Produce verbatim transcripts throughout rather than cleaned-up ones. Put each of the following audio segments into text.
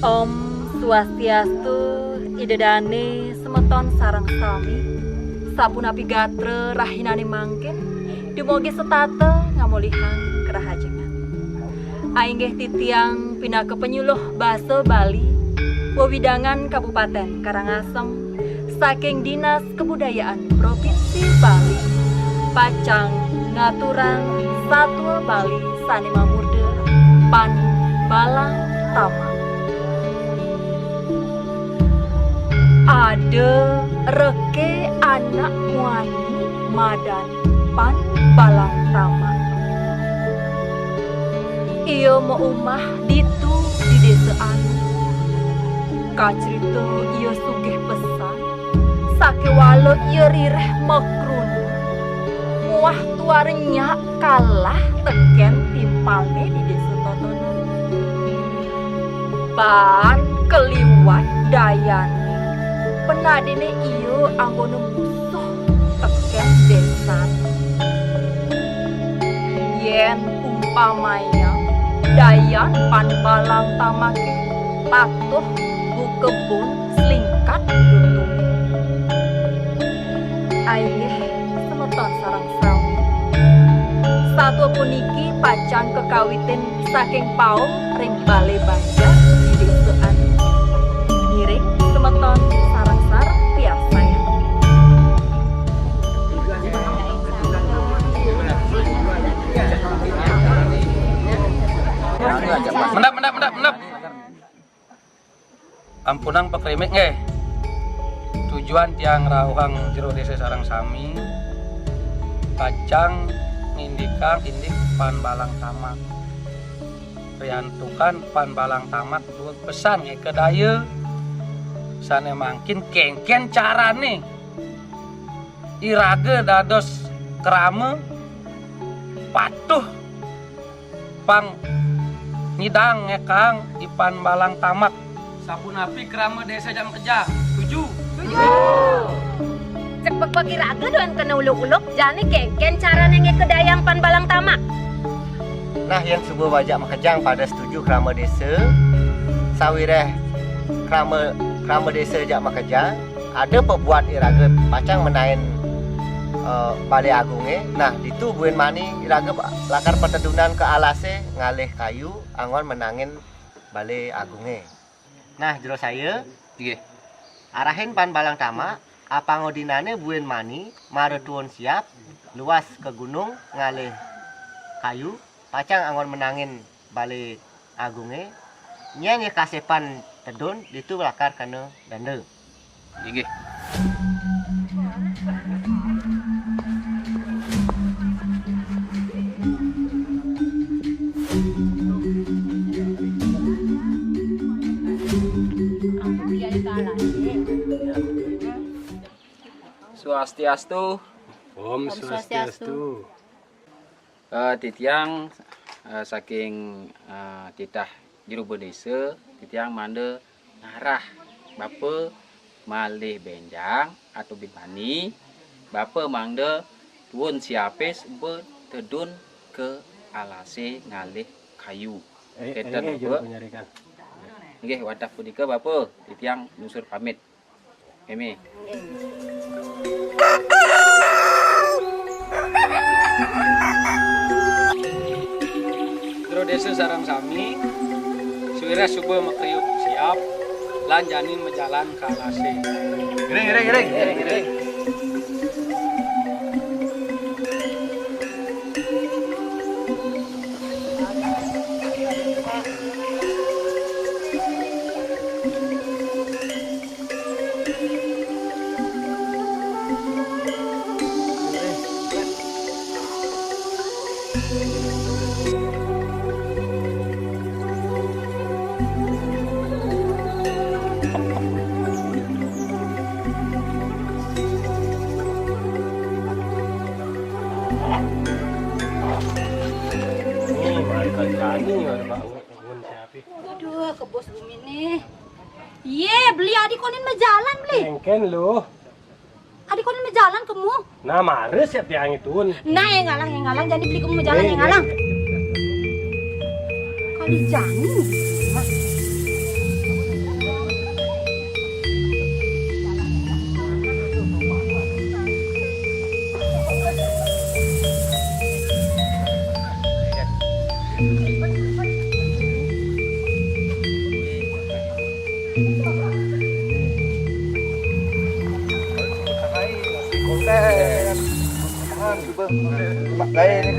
Om Swastiastu, Ida Dane semeton sareng sami. Sapunapi gatra rahinane mangkin, dumogi setata ngamolihang karahajengan. Ainggih titiang pinaka penyuluh basa Bali, wewidangan Kabupaten Karangasem, saking Dinas Kebudayaan Provinsi Bali, pacang ngaturang satua Bali sane mamurda Pan Balang Tamak. Ada reke anak muani madan Pan Balang Tamak. Ia maumah ditu di desa anu. Kacrita ia sugih pesan, sakewala ia rireh makruna. Muah tuara nyak kalah teken timpalne di desa totonan. Ban kaliwat dayane, penadine ia anggona musuh teken desane. Yen umpamanya dayan Pan Balang Tamake patuh buka bun selingkat lutung. Ainggih semeton sareng sami. Satua puniki pacang kakawitin saking paum ring Bale Banjar di Desa Anu. Ngiring semeton sareng-sareng piarsayang. Mendap, mendap, mendap, mendap. Ampunang pakrimik nggih. Tujuan tiang ngrauhang jero desa sareng sami pacang ngindikang indik Pan Balang Tamak. Riantukan Pan Balang Tamak duweg pesan ngeka daya sane mangkin kenken carane iraga dados krama patuh pang ngidang ngekang Ipan Balang Tamak. Sapunapi krama desa jak makejang? Tuju. Tuju. Cepek bagi raga doan kena uluk-uluk, jani kenken carane ngeka dayang Pan Balang Tamak. Nah, yen suba wajak makejang pada setuju krama desa, sawireh krama, krama desa jak makejang, ada pebuat iraga pacang menain, eh, Balai Agunge. Nah, ditu buin mani iraga lakar patedunan ke alase ngalih kayu anggon menangin Balai Agunge. Nah, jero saya, nggih, arahin Pan Balang Tamak, apang odinane buin mani mara tuun siap luas ke gunung ngalih kayu, pacang anggon menangin Balai Agunge, nyen ya kasepan tedun, ditu lakar kena denda. Inggih. Swastiastu. Om Om Swastiastu. Swastiastu. Eh, titiang, eh, saking, eh, titah jero desa, titiang mangda ngarah bapa malih benjang atau bibani, bapa mangda tuun siape suba tedun ke alase ngalih kayu. Eh, kenten, eh, eh, Bapa. Juru penyarikan. Nggih, wantah punika, Bapa, titiang nunsur pamit. Mimi. Jero desa sareng sami, sawireh suba makriuk siap, lan jani majalan ka alase. Giring, giring, giring. Giring, giring. Berani ada bangun siapa? Aduh, ke bos bumi nih. Ye, beli adi konin majalan, beli. Engken lo. Adi konin majalan kemu. Nah, mare siap tiang itu. Nah, yang ngalang, yang ngalang, jadi beli kemu majalan, eh, yang ngalang. Kali jani. Mak Gai ini.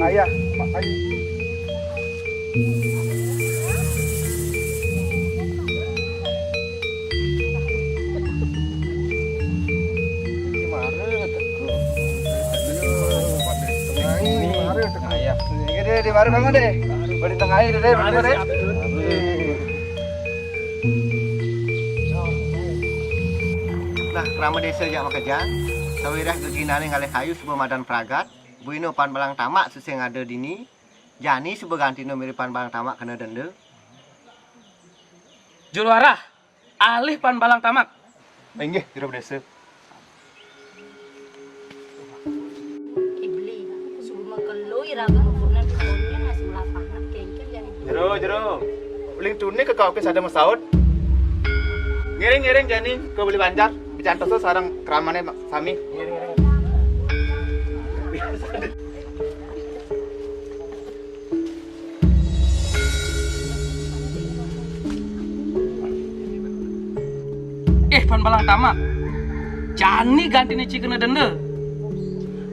Ayah, Mak Gai. Ini mare teko. Ini mare teko. Ayah. Ini dia, dia mare bangun deh. Bari tengah ini deh, bener deh. Nah, krama desa jak makejang, sawireh geginane ngalih kayu suba madan pragat, buina Pan Balang Tamak sesing ada dini, jani suba gantine mirib Pan Balang Tamak kena denda. Juru arah, alih Pan Balang Tamak. Inggih, juru desa. Ibli, suba makelo iraga mapurna diponin asem lapangan kengken jani. Jero, jero. Uling tuni ke kau ke sada masaut. Ngiring-ngiring jani ke beli banjar, bicantosa sareng kramane sami. Ngiring-ngiring. Eh, Pan Balang Tamak. Jani gantine ci kena denda.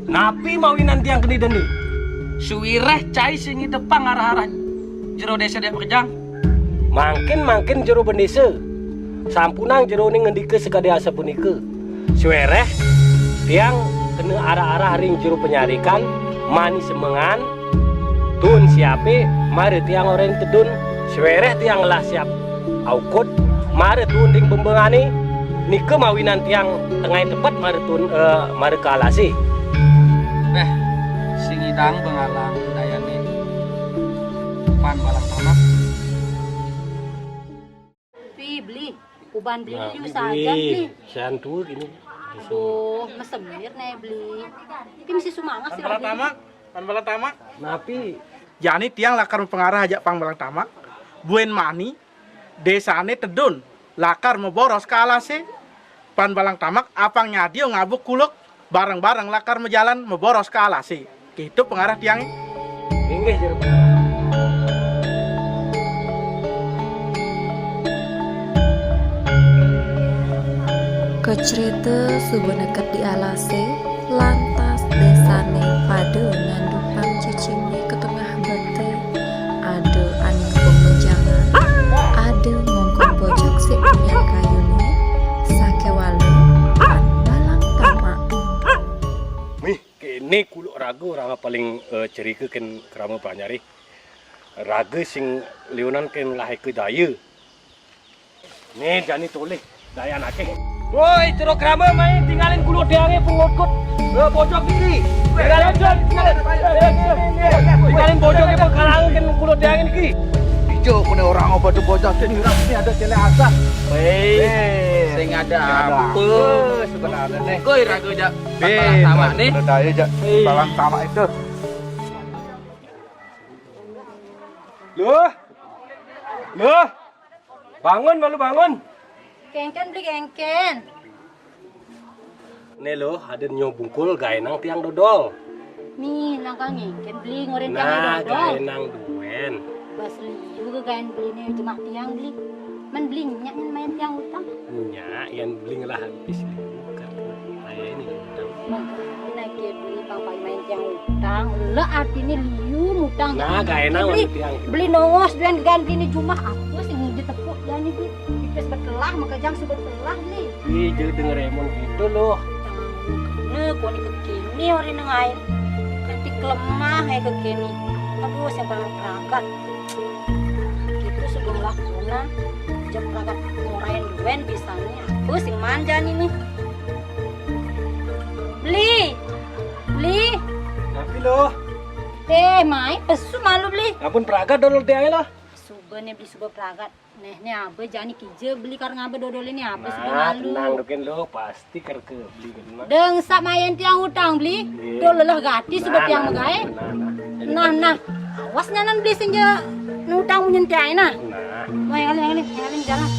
Napi mawinan tiang kena denda? Suwireh cai sing ngidepang arah-arah jero desa dek makejang. Mangkin-mangkin jero bendesa. Sampunang jerone ngendika sakadi asapunika. Suwireh tiang kena arah-arah ring jero panyarikan, mani semengan, Tun siape, mara tiang oreng tedun, swereh tiang ngelah siap aukud, mara tun ding bembengane, nika mawinan tiang tengah tepet mara tun, eh, mara kalase. Beh, sing idang bengalang dayane Pan Balang Tamak. Pi, beli. Uban beli nah, liu sajan, beli. Sian tua gini. Aduh, mesemir nih, beli. Pi mesti sumangah sih, Pan Balang Tamak, Pan Balang Tamak. Napi? Jani tiang lakar mapangarah ajak Pan Balang Tamak. Buen mani, desane tedun. Lakar maboros ka alase. Pan Balang Tamak, apang nyadia ngabuk kuluk. Bareng-bareng lakar majalan maboros ka alase. Kitu pangarah tiange. Inggih, jero pangarah. Kacrita suba neked di alase, lantas desane pada nandukang cicingnya ka tengah bete. Ada ane ngebong menjangan, ada ngongkong bojog sik nyen kayune, sakewala Pan Balang Tamak. Mih, kene kuluk raga orang paling, eh, cerika ken krama Pranyari. Raga sing liunan ken laheka daya. Nih, jani tolih, dayan akeh. Woi, Jero Krama main tinggalin kuluk tiange pengukut. Eh, bojog iki. Tinggalin, tinggalin. Tinggalin bojog iki, pengkalangan kuluk tiange iki. Ijo, kune orang apa tuh bocah sing ngiras ini ada cele asah. Weh, sing ada apa sebenarnya nih? Koi raga jak. Balang tamak nih. Udah daya jak. Balang tamak itu. Loh. Loh. Bangun, malu bangun. Kengken beli kengken. Ne lo, ada nyo bungkul gaenang tiang dodol. Nih, nangkal ngengken beli ngoren tiang dodol. Nah, gaenang duen. Bas liu ke gaen beli ne jemah tiang beli. Men beli nyak nyen main tiang utang. Nyak, yan beli ngelah habis liu kartu. Nah, ya ini utang. Nah, ini lagi beli papai main tiang utang. Le artine liu utang. Nah, gaenang beli, tiang. Beli nongos duen gaen beli ne jumah aku sing ngudi tepuk dan itu. Pipis betelah, makejang suba betelah nih. Ih, jadi denger emon gitu loh. Nah, kok ini kekini orang nengahin. Nanti kelemah ya kekini. Aduh, saya paling peragat. Gitu sebelum lakukan. Jam peragat ngurain duen bisa nih. Aku sing manja nih nih. Beli. Beli. Tapi loh. Eh, mai pesu malu beli. Ampun pragat dodol tiang lah. Suba né beli suba pragat. Néh, né aba jani kija beli kar ngaba dodolé né aba suba malu. Nah, tenang dukin lo, pasti kar ke beli kena. Deng sak mayan tiang utang beli. Iya. Dol lelah gati suba tiang magaé. Nah, nah. Nah, nah. Awas nyanan beli senja utang munyin tiang nah. Nah. Mau yang ngalih, ngalih, ngalih jalan.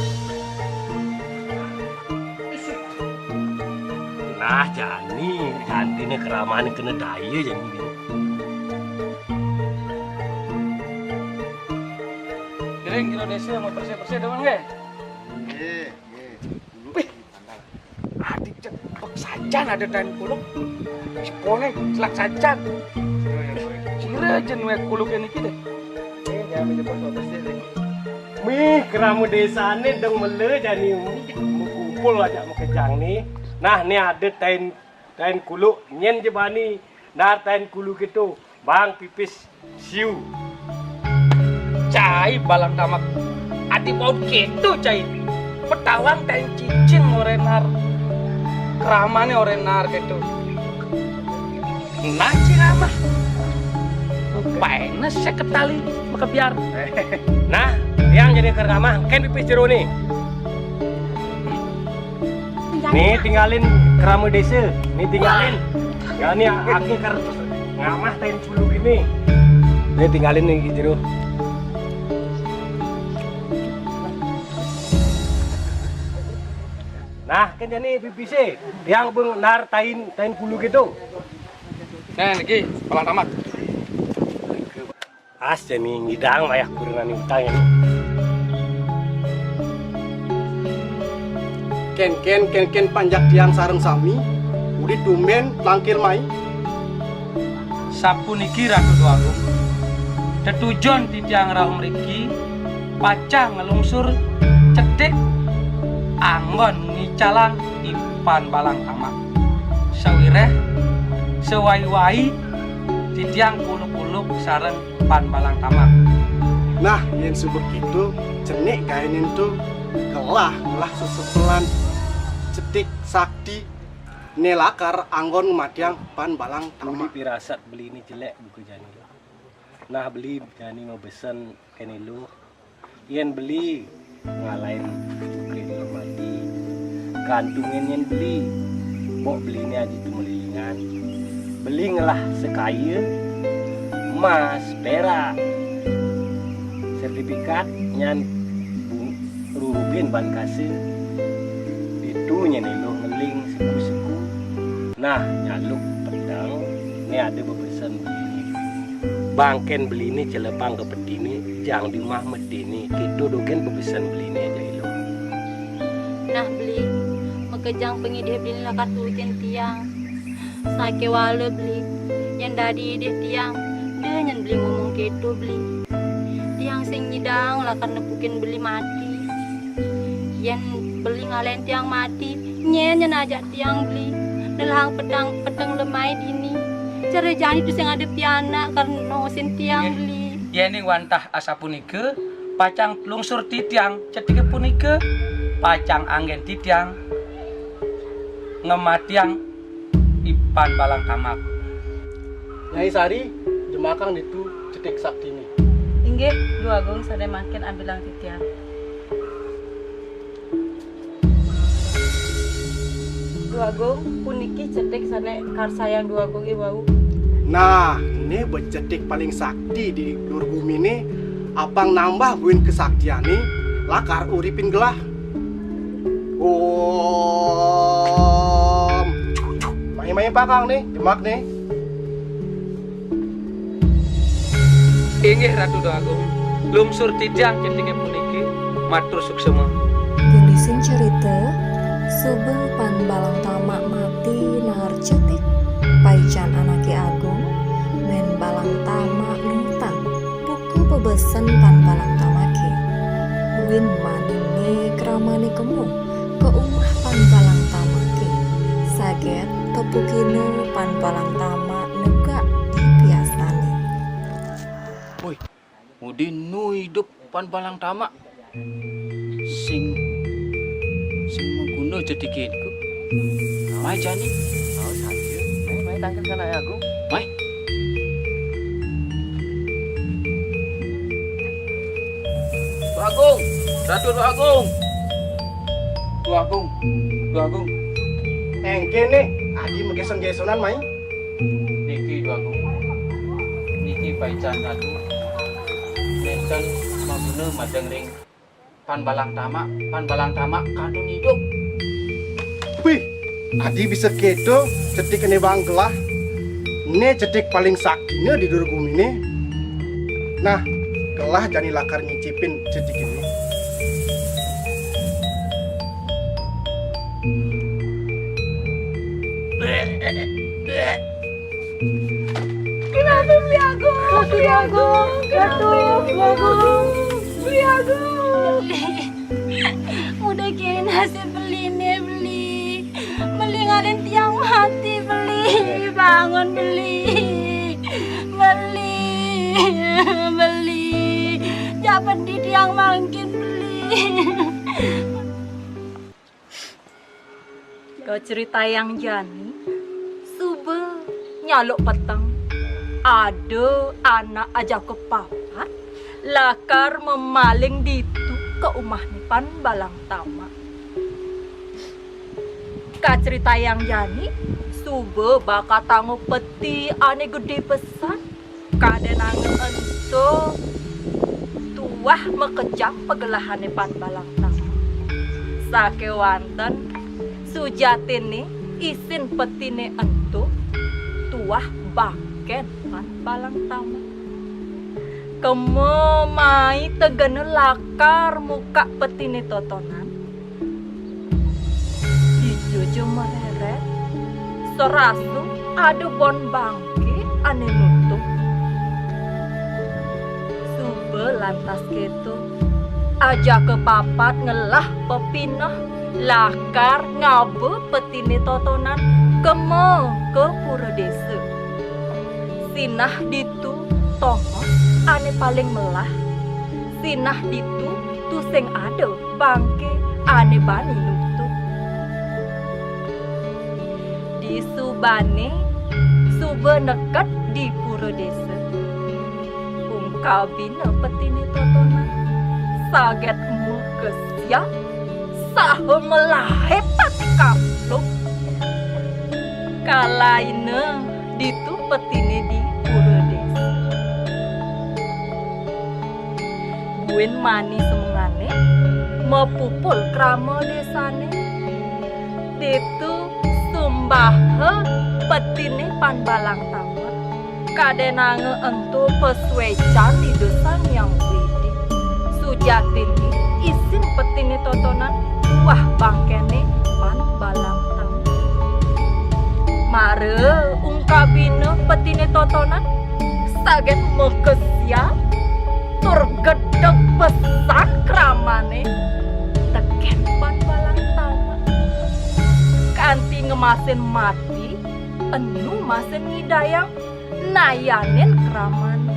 Nah, jani, gantiné keramané kena daya jani. Giring, kira desa mau bersih-bersih dong, nggih? Nggih, nggih. Wih, adik cepek sajan ada tain kuluk. Sekolah, selak sajan. Sira jen wé kuluk ini kita. Nggih, jangan menyebut bersih, nggih. Mih, kerama desané dong mele jani mekumpul aja makejang nih. Nah, nih ada tain, tain kuluk nyén jebani. Nah, tain kuluk itu, Bang Pipis siu. Cai balang tamak. Ati paut kéto cai. Petawang tain cincin orénar. Keramané orénar kéto. Nah, ceramah. Paénes séket tali makebiar. Nah, tiang jani kerama, kén pipis jero né. Nih tinggalin kerama desa, nih tinggalin. Ya nih aké ker ngamah tain bulu gini. Nih tinggalin nih jero. Nah, kén jani pipisé, tiang beng nar tain, tain bulu gitu. Nah, niki, palang tamak. As jani ngidang wayah kurenan utang ini. Kén, kén, kén, kén panjak tiang sareng sami, udi tumbén tangkil mai. Sapuniki Ratu Déwagung, tetujon titiang rauh mriki pacang nglungsur cetik anggon ngicalang Ipan Balang Tamak. Sawiréh sawai-wai titiang kuluk-kuluk sareng Pan Balang Tamak. Nah, yén suba kéto, cenik gaéné ento gelah, gelah sesepelan cetik sakti né lakar anggon ngamatiang Pan Balang Tamak. Beli pirasat beliné jelék buka jani lo. Nah, beli jani mabesen kéné lo. Yén beli ngalahin bukit lo mati, gantungin yén beli. Mbok beliné aji tumelilingan. Beli ngelah sakaya, emas, pérak, sertifikat nyan bung-, rurubin ban kasa. Ditu nyén lo ngeling siku-siku. Nah, nyaluk peteng, né ada bebesen beliné. Bangkén beliné celepang ka petiné, jang di umah metiné. Kéto dogén bebesen beliné aja ilo. Nah, beli, makejang pangidih beliné lakar turutin tiang. Sakéwala beli, yén dadi idih tiang, da nyén beli ngomong kéto beli. Tiang sing nyidang lakar nepukin beli mati. Yén beli ngalahin tiang mati, nyén nyén ajak tiang beli. Nelahang peteng, peteng lemai dini. Cara jani tusing ada pianak karena nosin tiang beli. Yéning wantah asapunika, pacang lungsur titiang cetika punika, pacang anggén titiang ngamatiang Ipan Balang Tamak. Nyai Sari, jemakang ditu cetik saktiné. Inggih, Déwagung sané mangkin ambilang titiang. Déwagung, puniki cetik sané karsayang Déwagung i wau. Nah, né becetik paling sakti di luur guminé, apang nambah buin kesaktiané, lakar uripin gelah. Om. Mai-mai pakang né, jemak né. Inggih Ratu Déwagung, lungsur titiang cetiké puniki, matur suksema. Tulisin cerita, suba Pan Balang Tamak mati naar cetik, paican anaké agung, mén Balang Tamak lintang, buka bebesen Pan Balang Tamaké. Buin maniné kramané kemu, ka umah Pan Balang Tamaké. Sagét tepukina Pan Balang Tamak negak di biasané. Woi, udi nu idup Pan Balang Tamak. Sing, sing maguna jadikin ku. Mai jani. Mai, mai tangkil kana ya aku. Mai. Agung, Ratu Dwagung. Dwagung, Dwagung. Engkéné, adi magéson-gésonan mai. Niki Dwagung. Niki paican Ratu. Nénten maguna madeng ring Pan Balang Tamak, Pan Balang Tamak kantun idup. Wih, adi bisa kéto cetik ené bang gelah. Né cetik paling saktina di duur guminé. Nah, gelah jani lakar nyicipin cetik ené. Kenapa beli aku? Ratu Agung, Ratu Agung, beli aku. Udah kira nasib beli nih, beli. Beli ngadén tiang mati, beli. Bangun, beli. Beli, beli. Jangan pedih tiang mangkin, beli. Kacritayang jani, suba nyaluk peteng, ada anak ajaka papat lakar mamaling ditu ka umahné Pan Balang Tamak. Kacritayang jani, suba bakatanga peti ané gedé pesan. Kadénanga ento tuah makejang pagelahané Pan Balang Tamak. Sakéwanten sujatiné isin petiné ento tuah bangkén Pan Balang Tamak. Kema mai tegena lakar mukak petiné totonan. Dija ja marérét, sarasuk ada bon bangké ané nutup. Suba lantas kéto, ajaka papat ngelah pepineh lakar ngaba petiné totonan kema ka pura désa. Sinah ditu tongos ané paling melah, sinah ditu tusing ada bangké ané bani nutup. Disubané suba neked di pura désa. Ungkabina petiné totonan saget makesiab saha melahé pati kamplung. Kalaina ditu petiné di pura désa. Buin mani semengané, mapupul krama désané. Ditu sumbaha petiné Pan Balang Tamak. Kadénanga ento pasuécan Ida Sang Hyang Widhi. Sujatiné isin petiné totonan tuah bangkéné Pan Balang Tamak. Mara ungkabina petiné totonan saget makesiab tur gedeg pesan kramané tekén Pan Balang Tamak. Kanti ngemasin mati, enu masin ngidayang nayanin kramané.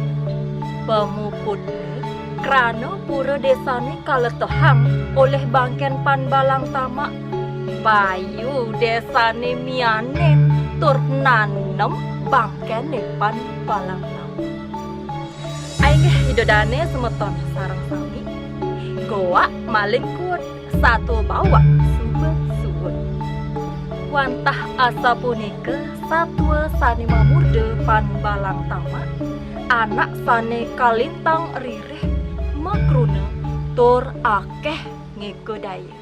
Pamuputné, krana pura désané kaletehang olih bangkén Pan Balang Tamak, bayu désané mianin tur nanem bangkéné Pan Balang Tamak. Ainggih Ida dané semeton sareng sami, goak malih kuud, satua bawak suba suud. Wantah asapunika satua sané mamurda Pan Balang Tamak, anak sané kalintang ririh, makruna tur akéh ngéka daya.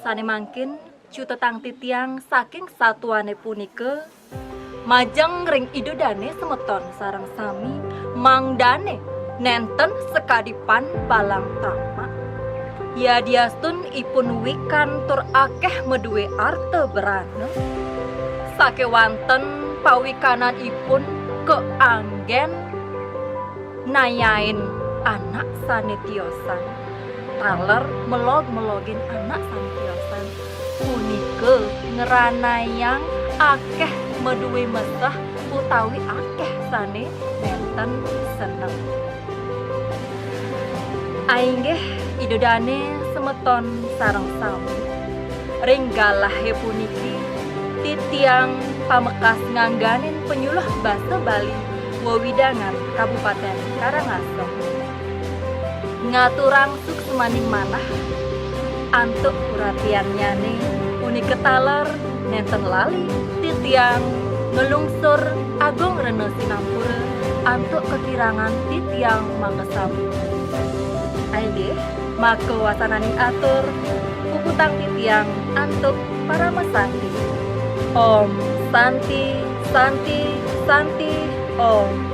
Sané mangkin cutetang titiang saking satuané punika, majeng ring Ida dané semeton sareng sami, mangdané nénten sakadi Pan Balang Tamak. Yadiastun ipun wikan tur akéh madué arta brana, sakéwanten pawikananipun kaanggén nayain anak sané tiosan, taler melog-melogin anak sané tiosan. Punika ngranayang akéh madué meseh utawi akéh sané nénten seneng. Ainggih Ida dané semeton sareng sami, ring galahé puniki titiang pamekas ngangganin Panyuluh Basa Bali Wewidangan Kabupatén Karangasem. Ngaturang suksmaning manah antuk puratiannyané punika taler nénten lali titiang nglungsur agung rena sinampura antuk kakirangan titiang makasami. Inggih, maka wasananing atur puputang titiang antuk paramasanti. Om Santi, Santi, Santi, Om.